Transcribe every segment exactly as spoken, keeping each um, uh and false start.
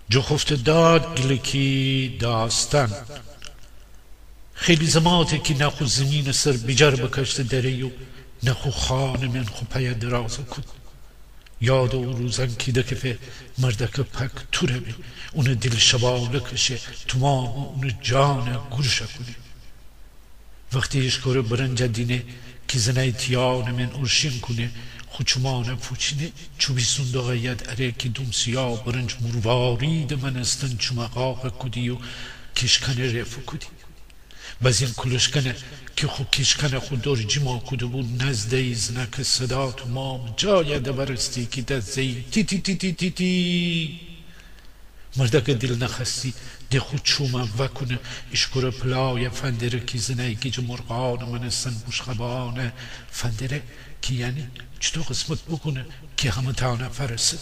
جوخوفته داد گیلکی داستان. خیلی زماته کی نه خو زیمینٚ سر بیجار بکشته دره‌یو، نه خو خانٚ من خو پایه درازه کود. یادٚ او روزان کی دکفه مردکه پاک توره به، اونٚ دیل شباله کشه، تومامٚ اونٚ جانه گورشه کونه. وختی ایشکوره برنجه دینه کی زنای تیانٚ من اورشین کونه، خو چومانه پوچینه، چوبی صندوقه یاد اره کی دوم سیا برنج مرواریدٚ مأنستن چومه قاقه کودی و کیشکنه ره فوکودی. بازین کولوشکنه کی خو کیشکنه خو دور جیما کوده‌بو، نزده‌یی زناکه صدا تومامٚ جایه دبرستی کی داد زه‌یی تی تی تی تی تی تی. مردکه دیل نخوأستی ده خو چومه وأکونه، ایشکوره پلایه فندره کی زنای گیجٚ مرغانٚ مأنستن بوشقابانه فندره کی یعنی چوطو قسمت بوکونه کی همه‌تانه فأرسه.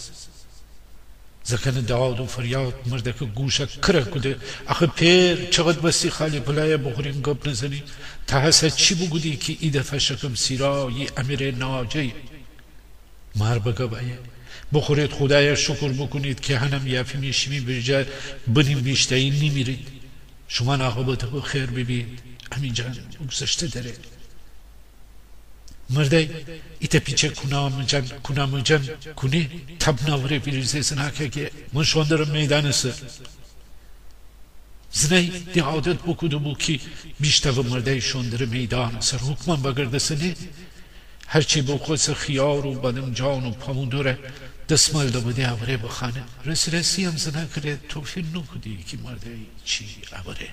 زاکانه داد و فریاد مردکه گوشه کره کوده. آخه پئر، چقد وستی خالی پلایه بوخورین گب نزنی؟ تا هسه چی بوکودی کی ایدفعه شکم سیرایی امیره ناجه‌یی؟ مار بگب ایه. بوخورید، خودایه شکر بوکونید کی هنم یافیمی شیمی بیرجه بنیم بیشتایی نیمیرید. شومان عاقبته خیر بیبید. امی جان بوگذشته دره. مردای ایتأ پیچه کونامٚ جان، کونامٚ جان کونه، تاب ناوره ویریزه زناکه گه من شوئون درم میدانٚ سر. زنای ده عادت بوکوده‌بو کی بیشتاوه مردای شوئون دره میدانٚ سر. حکمأن وأگردسه نه، هرچی بوخوسه خیار و بادمجان و پامودوره دسمال دبده اوره بخانه. راس‌راسی هم زناکه ره توفیر نوکودی کی مردای چی اوره.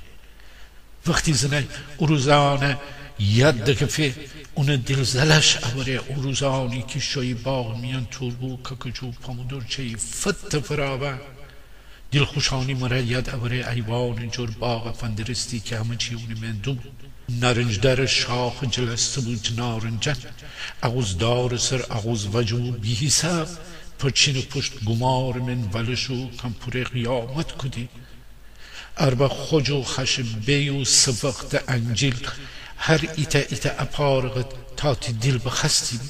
وختی زنای او روزانه یاد دکفه، اونٚ دیل زلش اوره. او روزانی کی شویی باغٚ میأن توربو، کاکجو، پامودور چیی فت فراوان. دیلخوشانی مره یاد اوره، ایوانٚ جور باغه فندرستی کی همه چی اونٚ میأن دوبو. نارنج‌دارٚ شاخ جلسته بو جه نارنجأن. آغوزدارٚ سر آغوز وجه بو بی‌حیساب. پرچینٚ پوشت گومارٚ من ولش و کمپوره قیامت کودی. اربا خوج و خش بی و سفخته انجیل، هر ایتأ ایتأ اپارقد تا تی دیل بخوأستی بی.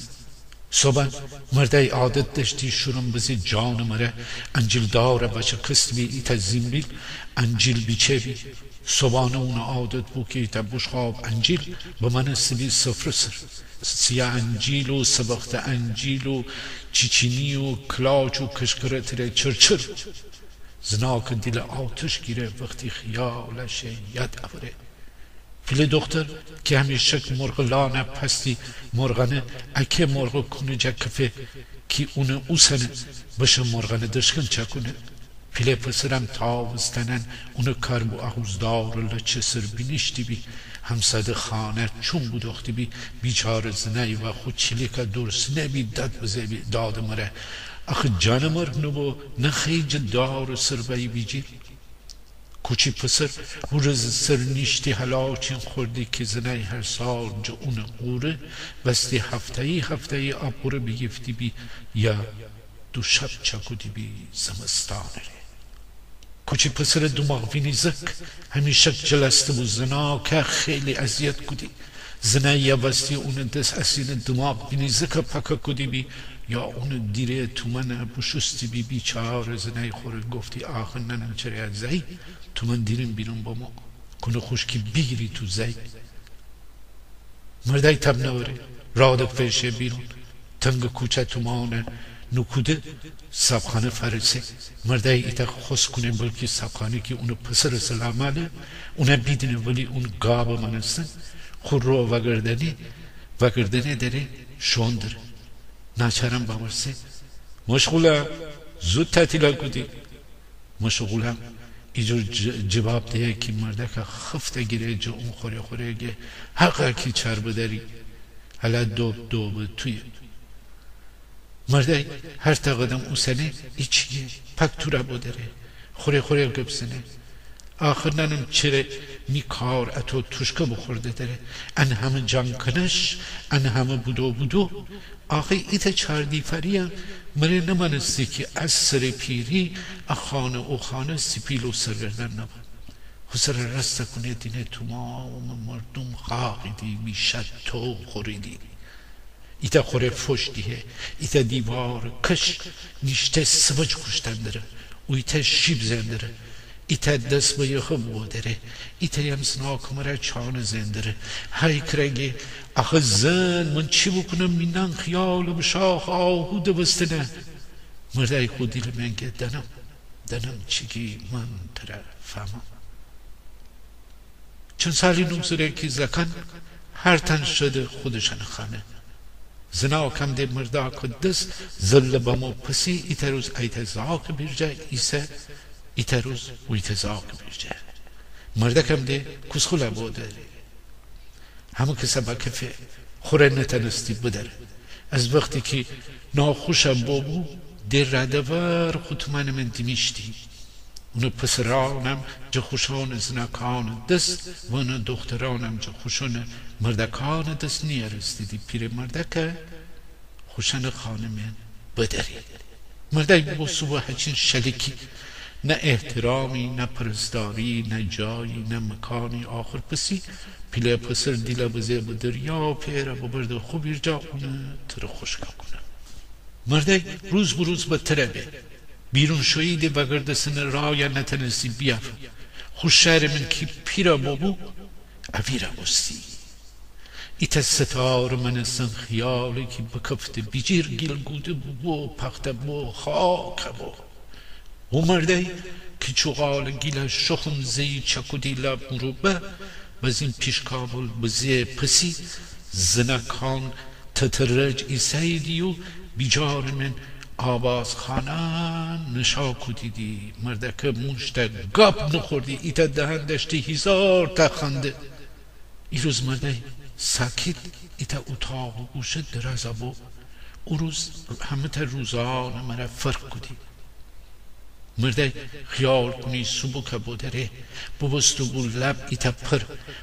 صوبأن مردای عادت دأشتی شورم بزه جانٚ مره، انجیل‌داره بچکسته بی ایتأ زیمبیل انجیل بیچه بی. صوبانه اونٚ عادت بو کی ایتأ بوشقاب انجیل بمأنسته بی سفره سر. سیه انجیل و سبخته انجیل و چیچینی و کلاچ و کشکرته ره چرچر بو. زناکٚ دیل آتش گیره وختی خیالش یاد اوره. پیله دوختر کی همیشک مرغ لانه پستی مرغانه، اکه مرغ کونه جا کفه کی اونه اوسنه بشه مرغانه دشکن چاکونه. پیله پسرم تاوستنن اونه کار بو آغوزدارٚ لچه سر بینیشتی بی. همساده خانه چوم بودوختی بی. بیچاره زنای وا خو چیلیکه دورسنه بی داد بزه بی دادٚ مره. آخه جانٚ مرگ نوبو، نخی جه دارٚ سر بایی بیجیر. کوچی پسر هو رزٚ سر نیشتی هلاچین خوردی کی زنای هر سال جه اونٚ قوره وستی هفته‌یی هفته‌یی آب‌قوره بیگیفتی بی یا دو شب چاکودی بی زمستانٚ ره. کوچی پسرٚ دوماغ وینیزک همیشک جلسته بو زناکه خیلی اذیت کودی. زنای یا وستی اونٚ دس اسینٚ دوماغ وینیزکه پاکه کودی بی یا اونٚ دیره تومأنه بوشوستی بی. بیچاره زنای خوره گفتی آخه ننم چره زای، تومأن دیرین بیرون بمو، کونه خوشکی بیگیری تو زای. مردای تاب نوره، رادک فیشه بیرون. تنگٚ کوچه تومانه نوکوده سابخانه فأرسه. مردای ایتأ خوس کونه بلکی سابخانه کی اونٚ پسرٚ سلاماله اونه بیدینه ولی اون گابٚ مأنستن خو رو وأگردنه، وأگردنه دره شوئون دره. ناچارن باورسه مشغولم، زود تعطیله کودی. مشغولم ایجور ج-، جواب دهه کی مردکه خفته گیره جه اون خوره خوره گه حقه کی چار بدأری. هلا دوب دوبٚ تویه. مردای هر تقدم اوسنه ایچیگه پاک توره بودره. خوره خوره گپ زنه. آخر ننم چره می کار اتو توشکه بوخورده دره. ان همه جان کنش، ان همه بودو بودو. آخه ایتأ چاردیفری‌یم مره نمأنسته کی از سر پیری ا خانه او خانه سیپیل و سرگردان نبه. خو سره راسته کونه دینه تومامٚ مردوم خاقیدی، می شد تو خوریدی. ایتأ خوره فوش دیهه، ایتأ دیوارٚ کش نیشته سبج خوشتن دره. اویتأ شیب زئندره، ایتأ دس به یخه بودره، ایتأیم زناکٚ مره چانه زئندره. هی کره گه، آخه زن، من چی بوکونم؟ می نان خیاله به شاخٚ آهو دوستنه. مردأی خو دیلٚ مئن گه، دأنم، دأنم چی گی، من تره فهمم. چند سالی نوگذره کی زأکأن هر تن شده خودشأنٚ خانه. زناکم ده مردأکٚ دس زله بمو پسی، ایتأ روز ایتأ زاکٚ بیرجه ایسه، ایتأ روز اویتأ زاکٚ بیرجه. مردأکم ده کوسخوله بودره. همه کسه بکفه، خوره نتأنستی بدره. از وختی کی ناخوشم بوبو، ده رادور خو تومأنٚ مئن دیمیشتی. اونٚ پسرأنم جه خوشانٚ زناکانٚ دس و اونٚ دوخترأنم جه خوشانٚ مردأکانٚ دس نیأرستیدی پیرٚ مردأکه خوشأنٚ خانه مئن بدأری. مردأی بوبوسته بو هچین شلیکی، نه احترامی، نه پرستاری، نه جایی، نه مکانی. آخر پسی پیله پسر دیله بزه به دریا، پئره ببرده خو بیرجه، اونه تره خوشکه کونه. مردأی روز به روز بدتره به. بیرون شویی ده وأگردستنٚ رایه نتأنستی بیأفه. خو شهرٚ مئن کی پیره بوبو، اویره بوستی. ایتأ ستارٚ مأنستن خیالی کی بکفته بیجیر گیل گوده بو، پخته بو، خاکه بو. او مردأی کی چوغالٚ گیله شخم زه‌یی چأکودی لب مروبه، بزین پیشکابل بزه پسی، زناکأن تترج ایسه‌ییدی و بیجارٚ مئن آوازخانه نشا کودیدی. مردأکه موشته گب نوخوردی، ایتأ دهن دأشتی هیزارتأ خنده. ایروز مردأی ساکت ایتأ اوتاقٚ گوشه درازه بو. او روز همه‌تأ روزأنٚ مره فرق کودی. مردأی خیال کونی سوبوکه بودره، بوبوسته بو لب ایتأ پر.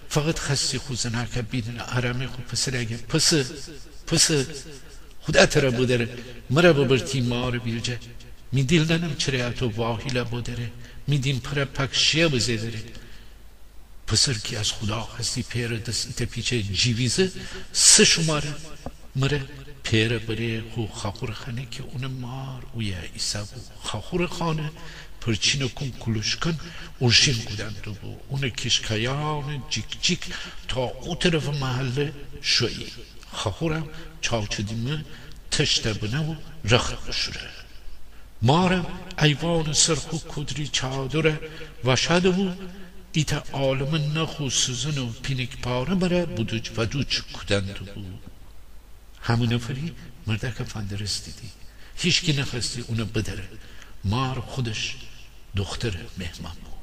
فقط خوأستی خو زناکه بیدینه. آرامه خو پسره گه، پسر، پسر، خودا تره بدأره، مره ببر تی مارٚ بیرجه. می دیل نأنم چره اتو واهیله بودره، می دیم پره پاک شیه بزه‌دره. پسر کی از خودا خوأستی پئرٚ دس ایتأ پیچه جیویزه، سه شوماره مره پئره بره خو خاخورٚ خانه کی اونٚ مار اویه ایسه‌بو. خاخورٚ خانه پرچینٚ کون کولوشکن اورشین کودن دوبو. اونٚ کیشکایأنٚ جیک‌جیک تا او طرفٚ محله شویی. خاخورم چاچه دیمه تشته بنه و رخت بوشوره. مارم ایوانٚ سر خو کودری چادره واشاده بو، ایتأ عالمه نخ و سوزن و پینیک‌پاره مره بودوج ودوج کودن دوبو. همه نفری مردأکه فندرستیدی. هیچکی نخوأستی اونه بدأره. مار خودش دوخترٚ مهمان بو.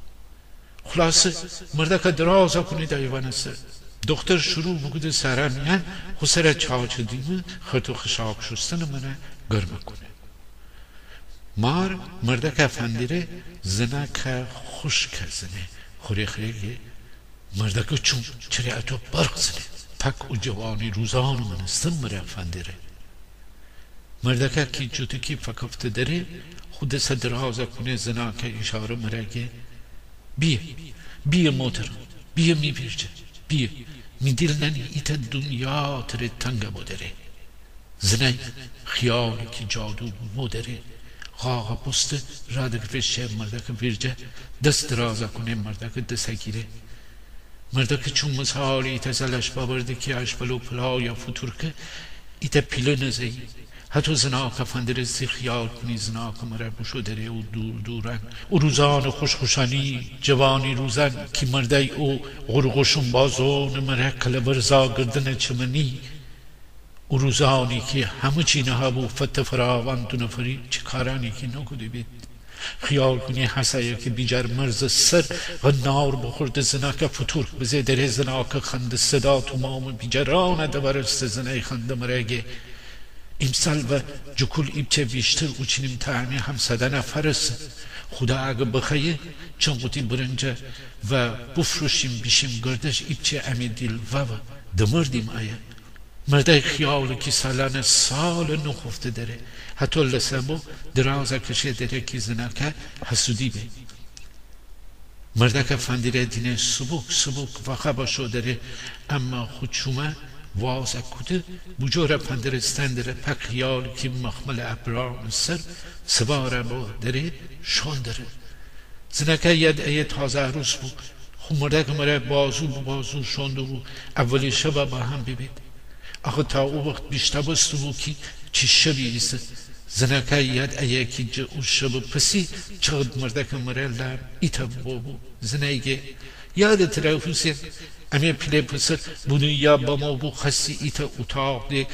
خولاصه، مردأکه درازه کونیدی ایوانٚ سر. دوختر شروع بوکوده سرا میأن، خو سره چاچه دیمه، خرت و خشاب شوستنٚ مره گرمه کونه. مار مردأکه فندره، زنأکه خوشکه زنه. خوره خوره گه، مردأکه چوم چره اتو برق زنه؟ پاک او جوانی روزأنٚ مأنستن مره فندره. مردأکه کی جوتکی فکفته دره، خو دسه درازه کونه، زنأکه ایشاره مره گه، بیه، بیه محترم، بیه می ویرجه، بیه. می دیل نأنی ایتأ دونیا تره تنگه بودره. زنأی خیالی کی جادو بودره، قاقه بوسته رادکفه شه مردأکه ویرجه، دس درازه کونه، مردأکه دسه گیره. مردأکه چوم مثالی ایتأ زل اشبا برده کی اشبل و پلایا فوتورکه، ایتأ پیله نزه‌یی. هتو زنأکه فندرستی، خیال کونی زنأکه مره بوشو دره و دور دورن. او روزأنٚ خوش‌خوشأنی، جوانی روزأن کی مردأی او غرغوشون بازونٚ مره کله‌ورزا گردنه چمنی. او روزأنی کی همه چی نهابو، فته فراوان دو نفری چی کارأنی کی نوکوده بید. خیال کونی هسه ایه کی بیجار مرزٚ سر غنار بوخورده، زنأکه فوتورک بزه دره، زنأکه خنده صدا تومامٚ بیجارأنه دوارسته، زنأی خنده مره گه ایمسال و جوکول ایپچه ویشتر اوچینیم تا امی همسادأنه فأرسه. خودا اگه بخوأیه چن قوطی برنجه و بوفروشیم بیشیم گردش، ایپچه امی دیل وأوه، دمردیم ایه. مردأی خیالی کی سالأنٚ سال نوخوفته دره، هتو لسه بو درازه کشه دره کی زنأکه حسودی به. مردأکه فندره دینه سوبوک سوبوک واخوأ بشو دره، اما خو چومه واز کوده بوجور فندرستن دره، پک خیال کی مخمل ابرانٚ سر سوار بو دره شون دره. زنکه یاد ایه تازه عروس بو، خو مردکٚ مره بازو به بازو شون دوبو، اولی شب با هم بیبید. آخه تا او وخت بیشتاوسته بو کی چی شبی ایسه. زنکه یاد ایه کی جه او شبٚ پسی چقد مردکٚ مره لعب ایتأ بوبو. زنای گه یادٚ تره حسین، امی پیله پسر بونو یا بمو بو خأستی ایتأ اوتاق ده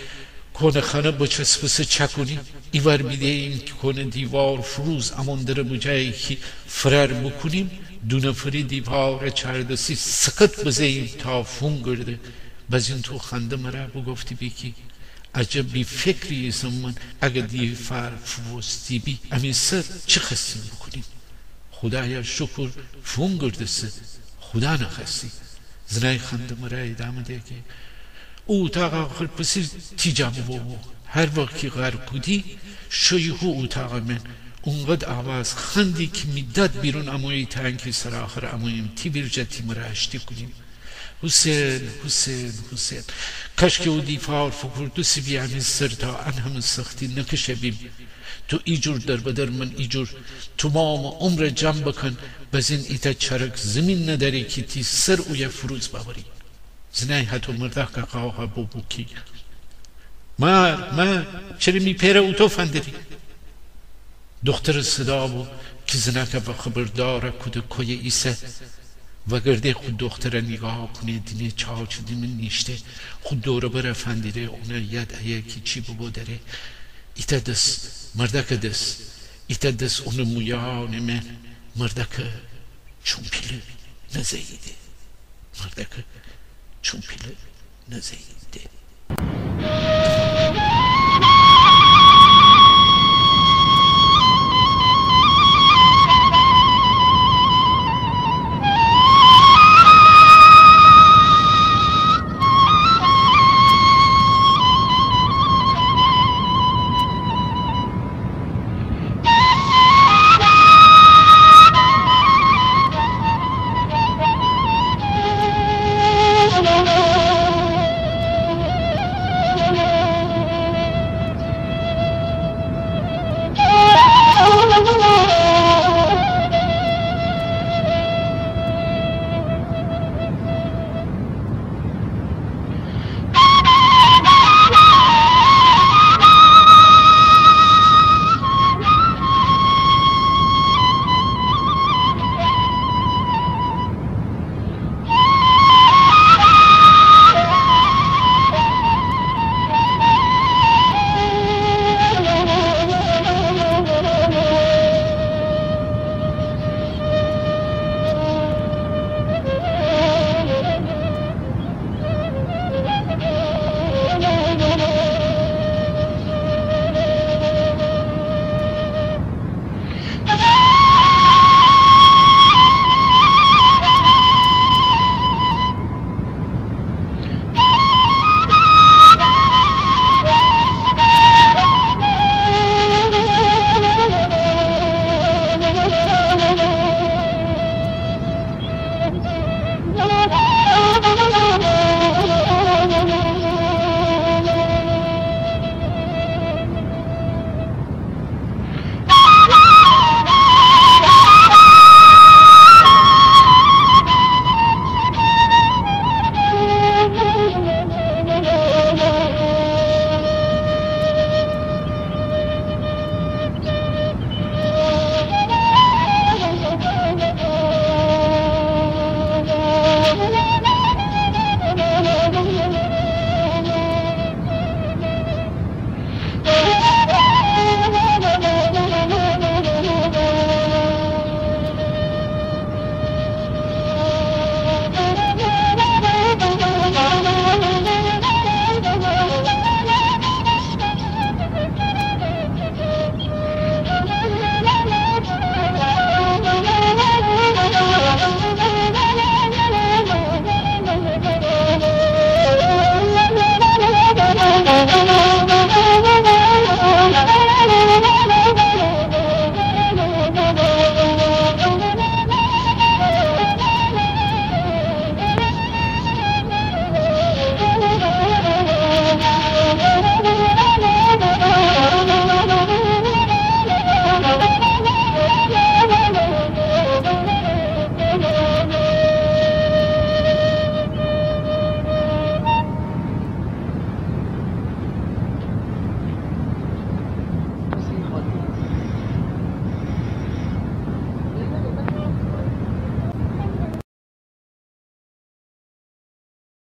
کونه خانه بچسبسه چأکونی. ایوار بیده‌ییم کی کونه دیوار فروز امون دره، بوجایی کی فرار بوکونیم، دو نفری دیوارٚ چاردسی سکت بزه‌ییم تا فونگرده. بزین تو خنده مره بوگفتی بی کی عجب بی‌فکری ایسم من، اگر دیوار فووستی بی امی سر چی خأستیم بوکونیم؟ خودایا شکر فونگردسه، خودا نخأستی. زنای خنده مره ایدامه ده کی او اوتاق آخر پسی تی جا بوبو. هر وخت کی غر کودی شویی هو اوتاقٚ من، اونقد آواز خوأندی کی می داد بیرون امویی تانکی سر آخر اموییم تی ویرجه تی مره آشتی کونیم. حسین، حسین، حسین. کاشکی او دیوار فوکورده‌سی بی امی سر تا ان همه سختی نکشه بیم. تو ایجور دربدر، من ایجور. تومامٚ عمره جمع بکن، بزین ایتأ چرک زیمین ندأری کی تی سر اویه فروز بأوری. زنای هتو مردکه قاقا بوبو کی مار، مار، چره می پئره اوتو فندری؟ دوخترٚ صدا بو کی زنکه خبردار کوده کویه ایسه. وأگرده خو دوختره نیگاه کونه، دینه چاچٚ دیمه نیشته، خو دور و بر فندیره. اونه یاد ایه کی چی بوبو دره. ایتأ دس، مردکٚ دس، ایتأ دس اونٚ مویانٚ من. مردکه چون پیله نزه‌ییده. مردکه چون پیله نزه‌ییده.